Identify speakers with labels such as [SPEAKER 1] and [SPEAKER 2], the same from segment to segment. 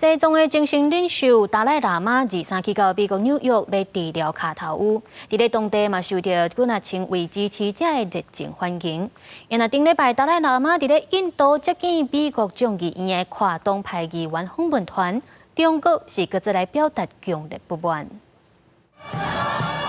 [SPEAKER 1] 西藏的精神領袖達賴喇嘛二三去到美國紐約欲治療跤頭瘀，佇咧當地嘛受著幾若千位支持者的熱情歡迎。然後頂禮拜達賴喇嘛佇咧印度接見美國眾議院的跨黨派議員訪問團，中國是閣再來表達強烈不滿。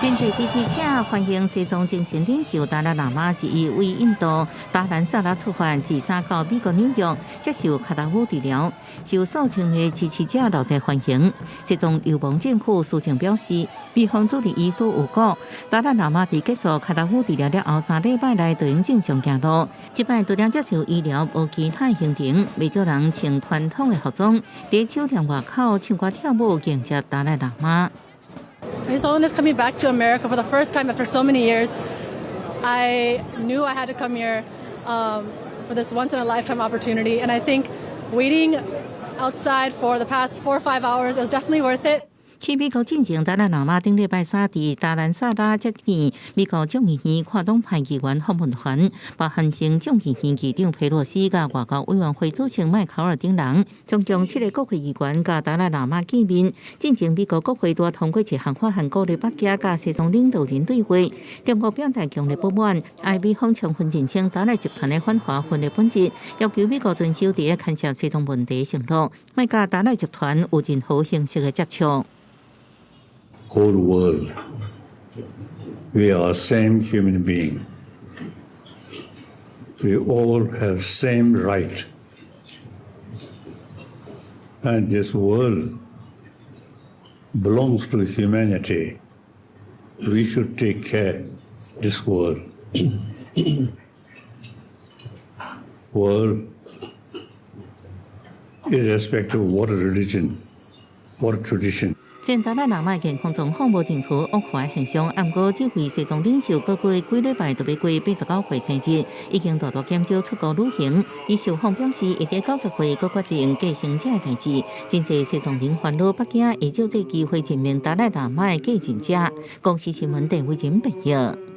[SPEAKER 2] 真濟支持者歡迎西藏精神領袖達賴喇嘛二一為印度達蘭薩拉出發，二三到美國紐約接受跤頭瘀治療，受數千个支持者熱烈歡迎。西藏流亡政府早前表示，美方主治醫師有講，達賴喇嘛佇結束跤頭瘀治療了後3禮拜內就會正常行路。這擺除了接受醫療，無其他行程，袂少人穿傳統的服裝，佇酒店外口唱歌跳舞迎接達賴喇嘛。
[SPEAKER 3] His Holiness coming back to America for the first time after so many years. I knew I had to come here for this once in a lifetime opportunity, and I think waiting outside for the past 4 or 5 hours, it was definitely worth it.
[SPEAKER 2] 去美國進前，達賴喇嘛頂禮拜三佇達蘭薩拉接見美國眾議院跨黨派議員訪問團，包含前眾議院議長佩洛西佮外交委員會主席麥考爾等人，總共七个國會議員佮達賴喇嘛見面。進前美國國會拄通過一項法案，鼓勵北京佮西藏領導人對話。中國表達強烈不滿，哀美方充分認清達賴集團的反華分裂本質，要求美國遵守佇咧牽涉西藏問題承諾，莫佮達賴集團有任何形式的接觸。
[SPEAKER 4] Whole world, we are same human being. We all have same right. And this world belongs to humanity. We should take care this world. World, irrespective of what religion, what tradition.
[SPEAKER 2] 雖然達賴喇嘛健康狀況無任何惡化現象，毋過這位西藏領袖閣過幾禮拜就欲過89歲生日，已經大大減少出國旅行。伊受訪表示，伊佇90歲閣決定繼承這个代誌。真濟西藏人煩惱北京會藉這機會任命達賴喇嘛的繼任者。公視新聞鄧偉仁報導。